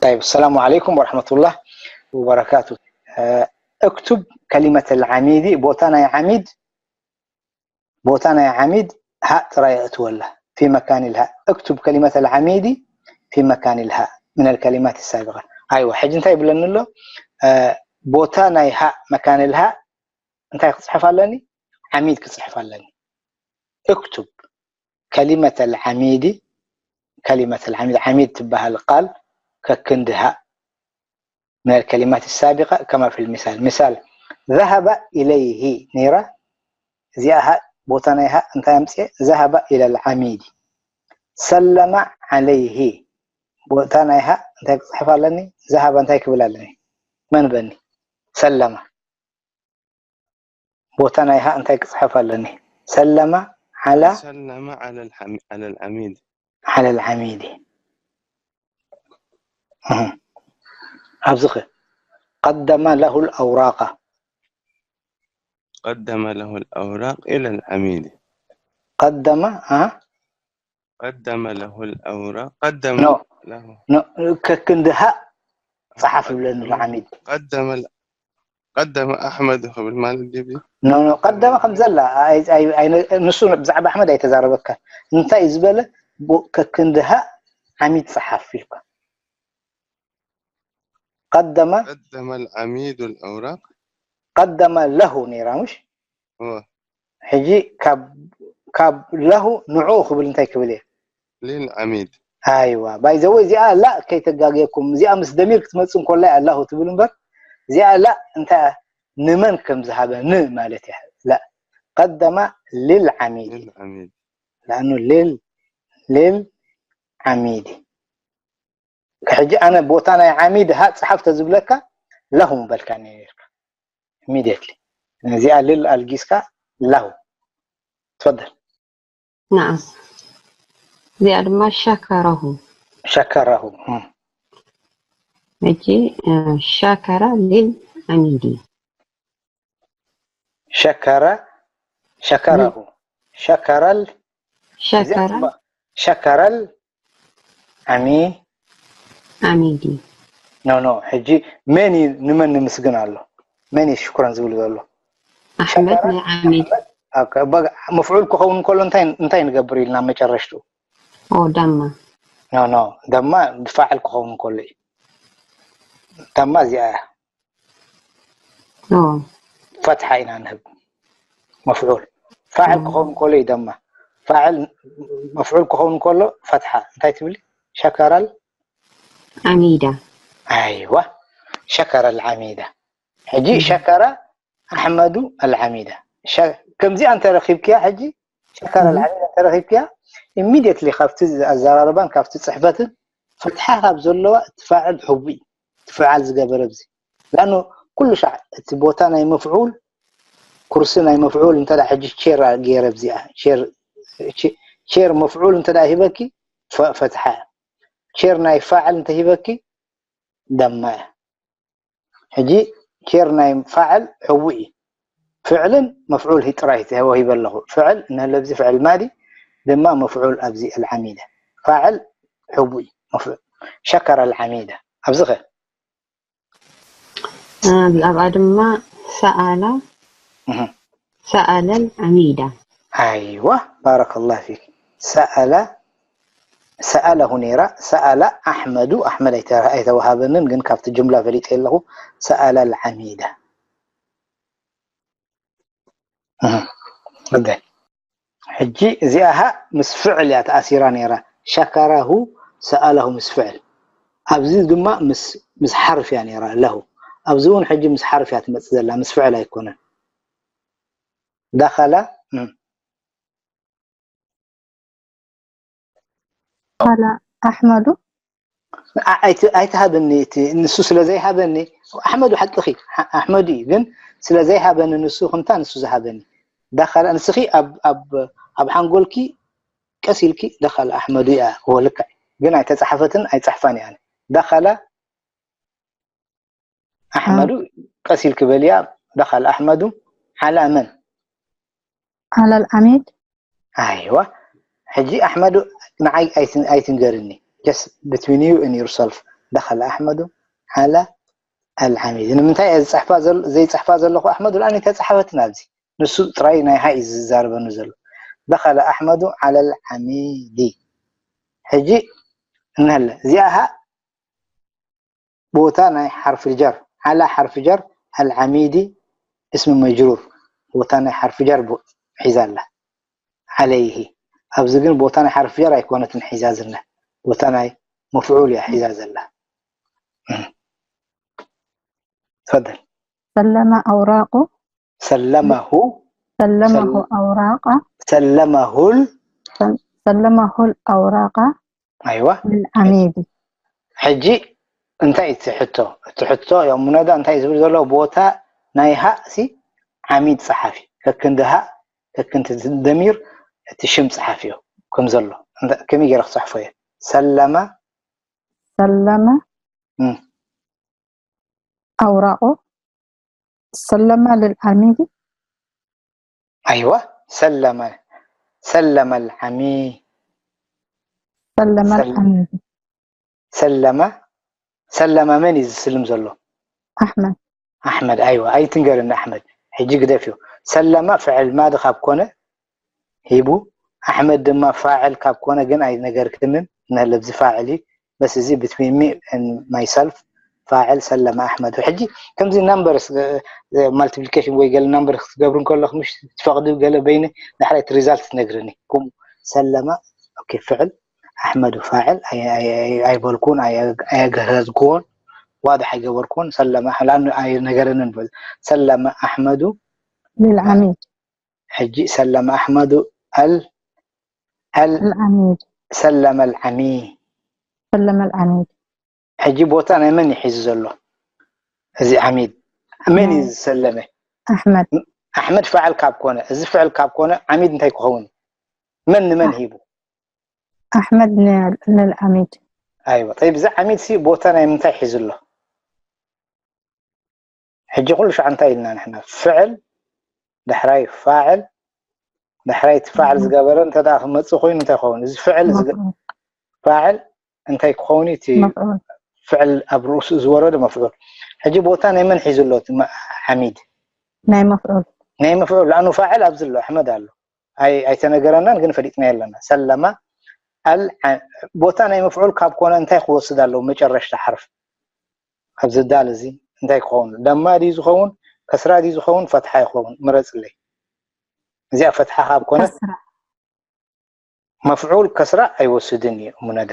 طيب، السلام عليكم ورحمة الله وبركاته. آه، اكتب كلمة العميد، ቦታ ናይ ዓሚድ، ቦታ ናይ ዓሚድ ሃእ ጥራይ እእትወላ፣ في مكان الهاء. اكتب كلمة العميد في مكان الهاء من الكلمات السابقة. ኣይዋ፣ ሕጂ እንታይ ይብለኒ ኣሎ? آه، ቦታ ናይ ሃእ مكان الهاء እንታይ ክጽሕፍ ኣለኒ? ዓሚድ ክጽሕፍ ኣለኒ። اكتب كلمة العميد، كلمة العميد، ዓሚድ ትበሃል ቃል ከክንዲ ሃእ من الكلمات السابقة كما في المثال. مثال، ذهب إليه ነይራ፣ እዚኣ ሃእ ቦታ ናይ ሃእ እንታይ ኣምጽኤ? ذهب إلى العميد. سلم عليه ቦታ ናይ ሃእ እንታይ ክጽሕፍ ኣለኒ? ذهب እንታይ ክብል ኣለኒ? መን በኒ? سلم ቦታ ናይ ሃእ እንታይ ክጽሕፍ ኣለኒ? سلم على سلم على الحم... على العميد. على العميد. እህ። ኣብዚ ኸ قدم له الأوراق. قدم له الأوراق إلى العميد. قدم ها قدم له الأوراق. قدم نو. له. ኖ፣ ከክንዲ ሃእ ጸሓፍ ይብለኒ ኣሎ ዓሚድ። قدم ال... قدم أحمد ክብል ማለት ድዩ? ኖ፣ ኖ፣ ቀደመ ከም ዘላ ኣይ- ኣይ- ኣይ- ንሱ ብዛዕባ ኣሕመድ ኣይተዛረበካ። እንታይ እዩ ዝበለ? ቡ- ከክንዲ ሃእ ዓሚድ ጸሓፍ ኢልካ። قدم قدم العميد الأوراق. قدم له ነይራ፣ ምሽ? هو ሕጂ ካብ ካብ له ንዑ ክብል እንታይ ክብል እየ? للعميد. ኣይዋ፣ by the way፣ እዚኣ لا ከይተጋግየኩም፣ እዚኣ ምስ ደሚር ክትመጽእ እንኮላ እያ له ትብል እምበር፣ እዚኣ لا እንታይ እያ? ንመን ከም ዝሃበ ን ማለት እያ። لا قدم للعميد للعميد. لأنه لل للعميد። ሕጂ ኣነ ቦታ ናይ ዓሚድ ሃእ ጸሓፍ ተዝብለካ له ምበልካኒ ነይርካ immediately። ነዚኣ لل ኣልጊስካ له። تفضل. نعم. እዚኣ ድማ شكره. شكره. እም። ሕጂ እ፣ شكر للعميد. شكر شكره شكر ال شكر شكر العمي عميد. ኖ ኖ ሕጂ መን እዩ ንመን ንምስግን ኣሎ? መን እዩ ሽኩረን ዝብል ዘሎ? ኣሕመድ ናይ ዓሚድ። መፍዑል ክኸውን ከሎ እንታይ እንታይ ንገብር ኢልና መጨረሽቱ? ኦ ዳማ ኖ ኖ ደማ ብፋዕል ክኸውን ከሎ እዩ። ደማ እዚኣ እያ። ኦ ፈትሓ ኢና ንህብ። መፍዑል ፋዕል ክኸውን ከሎ እዩ ደማ። ፋዕል መፍዑል ክኸውን ከሎ ፈትሓ እንታይ ትብሊ? ሸከረል ዓሚዳ። ኣይዋ ሸከረ العميد። ሕጂ ሸከረ ኣሕመዱ العميد። ሸ- ከምዚኣ እንተረኺብክያ ሕጂ ሸከረ العميد እንተረኺብክያ immediately ካብቲ ኣዘራርባን ካብቲ ጽሕፈትን ፈትሓ ካብ ዘለዋ እቲ ፋዕል ሕቡእ እዩ። እቲ ፍዓል ዝገበረ ብዚ لأنه ኩሉ ሻዕ እቲ ቦታ ናይ መፍዑል ኩርሲ ናይ መፍዑል እንተ ደኣ ሕጂ ቸር ገይረ ብዚኣ ቸር ቸ- ቸር መፍዑል እንተ ደኣ ሂበኪ ፈ- ፈትሓ እያ። ቸር ናይ ፋዕል እንተ ሂበኪ ደማ እያ። ሕጂ ቸር ናይ ፋዕል ሕቡእ እዩ። ፍዕልን መፍዑል ሂ ጥራይ ተወሂበ ኣለኹ። ፍዕል እንህለ ብዚ ፍዕል ማዲ ድማ መፍዑል ኣብዚ العميد ፋዕል ሕቡእ እዩ። መፍዑል ሸከረ العميد ኣብዚ ኸ ኣብኣ ድማ ሰኣላ እህ። ሰኣለ العميد. ኣይዋ ባረከ الله فيك ሰኣለ ሰኣለሁ ነይራ ሰኣለ ኣሕመዱ ኣሕመድ ኣይተ- ኣይተወሃበንን ግን ካብቲ ጅምላ ፈሊጠ ኣለኹ ሰኣለ العميد እህ። ሕጂ እዚኣ ሃ ምስ ፍዕል እያ ተኣሲራ ነይራ ሸከረሁ ሰኣለሁ ምስ ፍዕል ኣብዚ ድማ ምስ ምስ ሓርፍ እያ ነይራ له ኣብዚ እውን ሕጂ ምስ ሓርፍ እያ ትመፅእ ዘላ ምስ ፍዕል ኣይኮነን دخل قال أحمد ኣይትሃብኒ እቲ ንሱ ስለ ዘይሃበኒ ኣሕመዱ ሓቅኺ ኣሕመዱ እዩ ግን ስለ ዘይሃበኒ ንሱ ከምታ ንሱ ዝሃበኒ دخل ንስኺ ኣብ ኣብ ኣብ ሓንጎልኪ ቀስ ኢልኪ دخل ኣሕመዱ እያ ክወልካ ግን ኣይተፃሓፈትን ኣይፃሕፋን እያ دخل ኣሕመዱ ቀስ ኢልኪ በልያ دخل ኣሕመዱ على መን على العميد ኣይዋ ሕጂ ኣሕመዱ ንዓይ ኣይትንገርኒ just between you and yourself ደኸለ ኣሕመዱ ዓላ ኣልዓሚድ። ንምንታይ እየ ዝፅሕፋ ዘል-፣ ዘይፅሕፋ ዘለኹ? ኣሕመዱ ልኣን ኣይተፃሕፈትን ኣብዚ። ንሱ ጥራይ ናይ ሃ እዩ ዝዛረበኒ ዘሎ። ደኸለ ኣሕመዱ ዓላ ኣልዓሚዲ። ሕጂ እንሀለ እዚኣ ሃ ቦታ ናይ ሓርፊ ጀር፣ ዓላ ሓርፊ ጀር፣ ኣልዓሚዲ እስሚ መጅሩር፣ ቦታ ናይ ሓርፊ ጀር ቡ-፣ ሒዛ ኣላ። ዓለይሂ። ኣብዚ ግን ቦታ ናይ ሓርፊ ጀር ኣይኮነትን ሒዛ ዝላ። ቦታ ናይ መፍዑል እያ ሒዛ ዘላ። እም። ተፈደል። ሰለመ ኣውራቁ ሰለመሁ ሰለመሁ ኣውራቃ ሰለመሁል ሰለመሁል ኣውራቃ ኣይዋ ልልዓሚዲ ሕጂ እንታይ እዩ እቲ ሕቶ? እቲ ሕቶ ያው ሙነዳ እንታይ ዝብል ዘሎ ቦታ ናይ ሃእ ሲ ዓሚድ ጸሓፊ ከክንዲ ሃእ ከክንዲ ደሚር እቲ ሽም ጸሓፊ እዩ ከም ዘሎ እንተ-፣ ከመይ ገይረ ክጽሕፎ እየ? ሰለመ ሰለመ እም። ኣውራቁ ሰለመ ልልዓሚዲ ኣይዋ ሰለመ ሰለመ ልዓሚ ሰለመ ሰል- ልዓሚዲ ሰለመ ሰለመ መን እዩ ዝስልም ዘሎ? ኣሕመድ ኣሕመድ ኣይዋ ኣይትንገርኒ ኣሕመድ ሕጂ ግደፍ እዩ። ሰለመ ፍዕል ማዲ ካብ ኮነ ሂቡ ኣሕመድ ድማ ፋዕል ካብ ኮነ ግን ኣይነገርክንን ነለብዚ ፋዕል እዩ። በስ እዚ between me and myself ፋዕል ሰለመ ኣሕመድ። ሕጂ ከምዚ number multiplication ወይ ገለ number ክትገብሩ እንከለኹ ምሽ ትፈቕዱ ገለ በይነ ዳሕራይ እቲ result ትነግርኒ። ከምኡ ሰለመ okay ፍዕል ኣሕመዱ ፋዕል ኣይ- ኣይ- ኣይ- ኣይበልኩን ኣይ- ኣየገረዝኩዎን ዋድሕ ኣይገበርኩን ሰለመ ኣሕ- ለኣኑ ኣይነገረንን በል። ሰለመ ኣሕመዱ ልልዓሚድ ሕጂ ሰለመ ኣሕመዱ ኣል ኣል ልዓሚድ ሰለመ ኣልዓሚ ሰለመ ልዓሚድ ሕጂ ቦታ ናይ መን ይሒዙ ዘሎ? እዚ ዓሚድ መን እዩ ናይ- ዝሰለመ? ኣሕመድ ኣሕመድ ፋዕል ካብ ኮነ እዚ ፍዕል ካብ ኮነ ዓሚድ እንታይ ክኸውን? መን ንመን ሂቡ? ኣሕመድ ን- ልልዓሚድ ኣይዋ ጠይብ እዚ ዓሚድ ሲ ቦታ ናይ ምንታይ ሒዙ ኣሎ? ሕጂ ኩሉ ሻዕ እንታይ ኢልና ንሕና ፍዕል ዳሕራይ ፋዕል ዳሕራይ እቲ ፋዕል ዝገበረ እንተ ደኣ ክመፅእ ኮይኑ እንታይ ክኸውን? እዚ ፍዕል ዝገ- መፍዑል ፋዕል እንታይ ክኸውን እዩ? እቲ መፍዑል ፍዕል ኣብ ርእሱ ዝወረደ መፍዑል። ሕጂ ቦታ ናይ መን ሒዙ ኣሎ እቲ መ- ዓሚድ? ናይ መፍዑል ናይ መፍዑል ለኣኑ ፋዕል ኣብዚ ኣሎ ኣሕመድ ኣሎ ኣይ ኣይተነገረናን ግን ፈሊጥናዮ ኣለና። ሰለማ ኣል ዓ- ቦታ ናይ መፍዑል ካብ ኮነ እንታይ ክወስድ ኣለዎ? መጨረሽታ ሓርፍ ኣብዚ ዳል እዚ እንታይ ክኸውን? ደማ ድዩ ዝኸውን? ከስራ ድዩ ዝኸውን? ፈትሓ ይኸውን? ምረፅለይ። እዚኣ ፈትሓ ካብ ኮነ ከስራ መፍዑል ከስራ ኣይወስድን እዩ እሙነደ።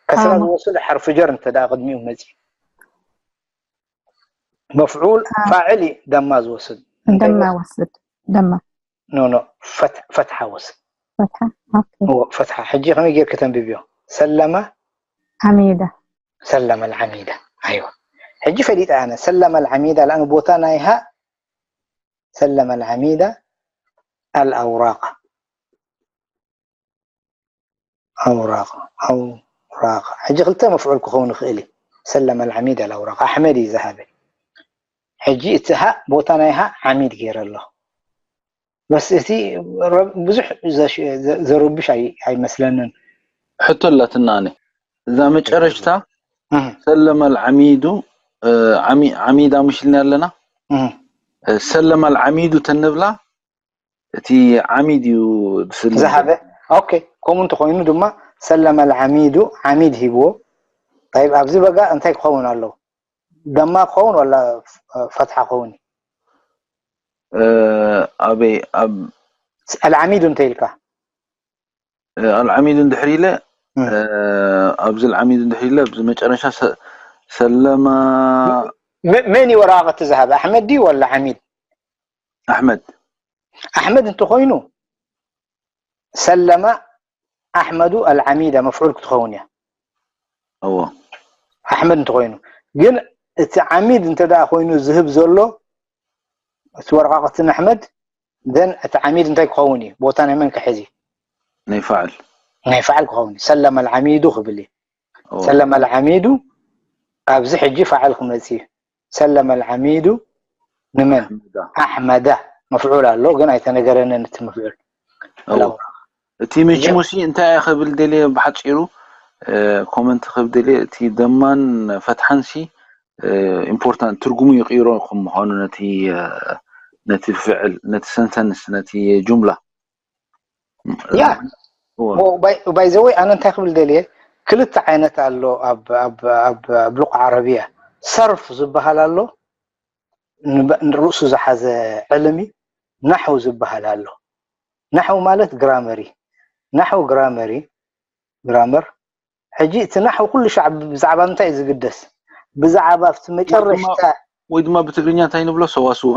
ከስራ ኣዎ። ዝወስድ ሓርፊ ጀር እንተ ደኣ ቅድሚኡ መፅዩ መፍዑል ኣዎ። ፋዕል እዩ ደማ ዝወስድ። እንታይ ደማ ይወስድ? ወስድ ደማ ኖ ኖ ፈት- ፈትሓ ወስድ። ፈትሓ ኦኬ እዎ፣ ፈትሓ ሕጂ ከመይ ጌርክ ተንብብዮ? ሰለመ ዓሚዳ ሰለመ ልዓሚዳ ኣይዋ። ሕጂ ፈሊጠ ኣነ ሰለመ ልዓሚዳ ለኣን ቦታ ናይ ሃእ ሰለመ ልዓሚዳ ኣልኣውራቅ ኣውራቅ ኣውራቅ ሕጂ ክልተ መፍዑል ክኸውን ይኽእል እዩ። ሰለመ ልዓሚድ ኣልኣውራቅ ኣሕመድ እዩ ዝሃበ። ሕጂ እቲ ሃእ ቦታ ናይ ሃእ ዓሚድ ገይረ ኣለኹ። በስ እቲ ረ- ብዙሕ ዘሽ- ዘ- ዘረብሽ ኣይ- ኣይመስለንን። ሕቶ ኣላትና ኣነ እዛ መጨረሽታ እህ፣ ሰለመ ልዓሚዱ ዓሚዳ ምሽልና ኣለና እህ። ሰለመ ልዓሚዱ ተንብላ እቲ ዓሚድ እዩ ዝስልም ዝሃበ ኦኬ። ከምኡ እንተኮይኑ ድማ ሰለመ ልዓሚዱ ዓሚድ ሂብዎ። ጠይብ ኣብዚ በጋ እንታይ ክኸውን ኣለዎ? ደማ ክኸውን ወላ ፈትሓ ክኸውን? እ፣ ኣበይ ኣብ ኣልዓሚዱ እንተ ኢልካ እ፣ ኣልዓሚዱ እንድሕር ኢለ እም። እ፣ ኣብዚ ኣልዓሚዱ እንድሕር ኢለ ኣብዚ መጨረሻ ሰ- ሰለማ መ- መን እዩ ወረቃቅቲ ዝሃበ ኣሕመድ ድዩ ወላ ዓሚድ? ኣሕመድ ኣሕመድ እንተኮይኑ ሰለማ ኣሕመዱ ኣልዓሚዳ መፍዑል ክትኸውን እያ። እዎ ኣሕመድ እንተኮይኑ ግን እቲ ዓሚድ እንተ ደኣ ኮይኑ ዝህብ ዘሎ እቲ ወረቃቅቲ ንኣሕመድ ዘን እቲ ዓሚድ እንታይ ክኸውን እዩ? ቦታ ናይ መን ክሕዝ እዩ? ናይ ፋዕል ናይ ፋዕል ክኸውን እዩ። ሰለመ ኣልዓሚዱ ክብል እዩ። እዎ ሰለመ ኣልዓሚዱ ኣብዚ ሕጂ ፋዕል ክመጽእ እዩ። ሰለመ ኣልዓሚዱ ንመን? ኣሕመዳ ኣሕመዳ መፍዑል ኣሎ ግን ኣይተነገረንን እቲ መፍዑል። እዎ እቲ መሽሙሲ እንታይ እየ ክብል ደልየ ብሓፂሩ ኮመንት ክብል ደልየ፣ እቲ ደማን ፈትሓን ሲ ኢምፖርታንት ትርጉሙ ይቕይሮ ከም ምዃኑ ነቲ ነቲ ፍዕል፣ ነቲ ሰንተንስ፣ ነቲ ጁምላ። ያ ባይዘወይ ኣነ እንታይ ክብል ደልየ፣ ክልተ ዓይነት ኣሎ ኣብ ሉቃ ዓረብያ። ሰርፍ ዝበሃል ኣሎ፣ ንርእሱ ዝሓዘ ዕልሚ ናሕው ዝበሃል ኣሎ። ናሕው ማለት ግራመሪ። ናሕው ግራመሪ፣ ግራመር። ሕጂ እቲ ናሕው ኩሉ ሻዕ ብዛዕባ ምንታይ እዩ ዝግደስ? ብዛዕባ ኣብቲ መጨረሽታ ወይ ድማ ብትግርኛ እንታይ ንብሎ? ሰዋስው።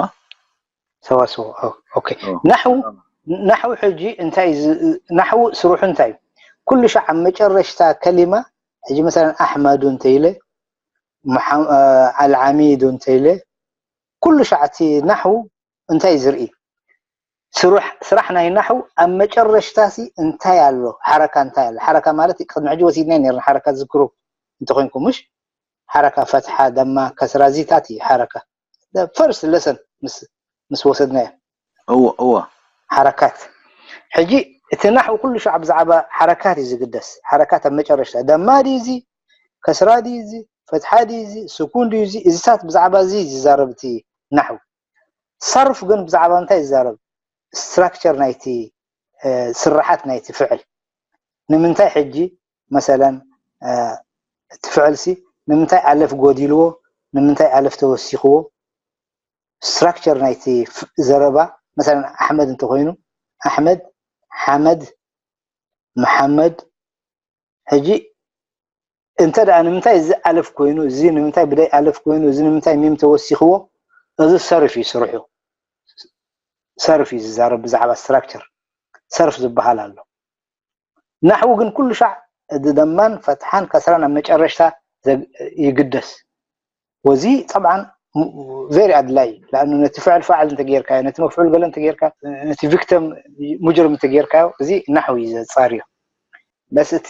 ሰዋስው። ኦኬ። ናሕው ናሕው ሕጂ እንታይ ናሕው ስርሑ እንታይ? ኩሉ ሻዕ ኣብ መጨረሽታ ከሊማ፣ ሕጂ መሰለን ኣሕመዱ እንተኢለ፣ ኣልዓሚዱ እንተኢለ፣ ኩሉ ሻዕ እቲ ናሕው እንታይ ዝርኢ? ስራሕ ናይ ናሕው ኣብ መጨረሽታሲ እንታይ ኣሎ? ሓረካ እንታይ ኣሎ? ሓረካ ማለት ቅድሚ ሕጂ ወሲድና ነርና ሓረካ ዝክሩ እንተኮንኩም፣ ምሽ ሓረካ ፈትሓ፣ ደማ፣ ከስራ፣ ዚታት እዩ ሓረካ። ፈርስት ለሰን ምስ ወሰድናዮ። እወ እወ። ሓረካት። ሕጂ እቲ ናሕው ኩሉ ሻዕ ብዛዕባ ሓረካት እዩ ዝግደስ። ሓረካት ኣብ መጨረሽታ ደማ ድዩ እዚ፣ ከስራ ድዩ እዚ፣ ፈትሓ ድዩ እዚ፣ ስኩን ድዩ እዚ፣ እዚታት ብዛዕባ እዚ ዝዛረብ እቲ ናሕው። ሰርፍ ግን ብዛዕባ እንታይ ይዛረብ? ስትራክቸር ናይቲ ስርሓት ናይቲ ፍዕል። ንምንታይ ሕጂ መሰለን እቲ ፍዕልሲ ንምንታይ ኣለፍ ጎዲልዎ፣ ንምንታይ ኣለፍ ተወሲኽዎ? ስትራክቸር ናይቲ ዘረባ፣ መሰለን ኣሕመድ እንተኮይኑ ኣሕመድ፣ ሓመድ፣ መሓመድ። ሕጂ እንተ ደኣ ንምንታይ እዚ ኣለፍ ኮይኑ፣ እዚ ንምንታይ ብደይ ኣለፍ ኮይኑ፣ እዚ ንምንታይ ሚም ተወሲኽዎ? እዚ ሰርፍ እዩ ስርሑ። ሰርፍ እዩ ዝዛረብ ብዛዕባ ስትራክቸር። ሰርፍ ዝበሃል ኣሎ። ናሕው ግን ኩሉ ሻዕ እቲ ደማን ፈትሓን ከስራን ኣብ መጨረሽታ ይግደስ። ወዚ ጠብዓን ቨሪ ኣድላይ እዩ። ለኣኑ ነቲ ፍዕል ፋዕል እንተጌርካዮ፣ ነቲ መፍዑል ገለ እንተጌርካ፣ ነቲ ቪክተም ሙጅርም እንተጌርካዮ፣ እዚ ናሕው እዩ ዘጻርዮ። በስ እቲ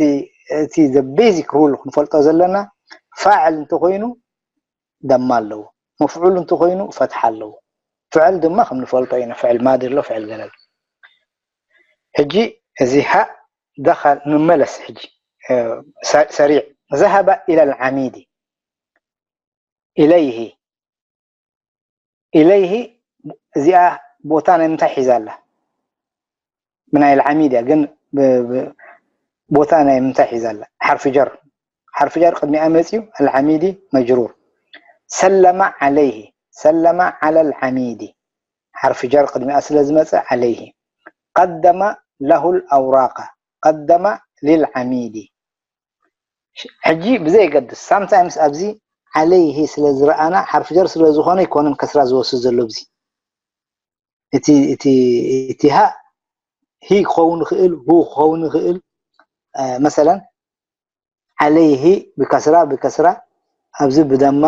እቲ ቤዚክ ሩል ክንፈልጦ ዘለና፣ ፋዕል እንተኮይኑ ደማ ኣለዎ፣ መፍዑል እንተኮይኑ ፈትሓ ኣለዎ። ፍዕል ድማ ከም ንፈልጦ ኢና፣ ፍዕል ማዲ ኣሎ፣ ፍዕል ገለ ኣሎ። ሕጂ እዚ ሃእ ደኸል ንመለስ። ሕጂ ሰሪዕ። ذهب إلى العميد. إليه. إليه እዚኣ ቦታ ናይ ምንታይ ሒዛ ኣላ? ምናይ ኣልዓሚድ እያ፣ ግን ቦታ ናይ ምንታይ ሒዛ ኣላ? ሓርፊ ጀር። ሓርፊ ጀር ቅድሚኣ መፅዩ፣ ኣልዓሚዲ መጅሩር። ሰለመ ዓለይሂ፣ ሰለመ ዓለ ኣልዓሚዲ። ሓርፊ ጀር ቅድሚኣ ስለ ዝመፀ ዓለይሂ። ቀደመ ለሁ ልኣውራቀ፣ ቀደመ ሊልዓሚዲ። ሕጂ ብዘየገድስ ሳምታይምስ ኣብዚ ዓለይሂ ስለ ዝረኣና ሓርፊ ጀር ስለ ዝኾነ ኣይኮነን ከስራ ዝወስድ ዘሎ። ብዚ እቲ እቲ እቲ ሃ ሂ ክኸውን ይኽእል፣ ሁ ክኸውን ይኽእል። መሰለን ዓለይሂ ብከስራ ብከስራ፣ ኣብዚ ብደማ፣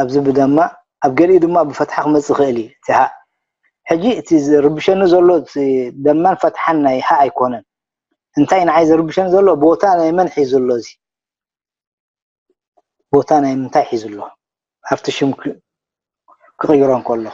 ኣብዚ ብደማ፣ ኣብ ገሊኡ ድማ ብፈትሓ ክመፅእ ይኽእል እዩ እቲ ሃ። ሕጂ እቲ ዝርብሸኒ ዘሎ እቲ ደማን ፈትሓን ናይ ሃ ኣይኮነን። እንታይ ንዓይ ዘርብሸኒ ዘሎ ቦታ ናይ መን ሒዙ ኣሎ? እዚ ቦታ ናይ ምንታይ ሒዙ ኣሎ? ኣብቲ ሽም ክቕይሮ እንከሎ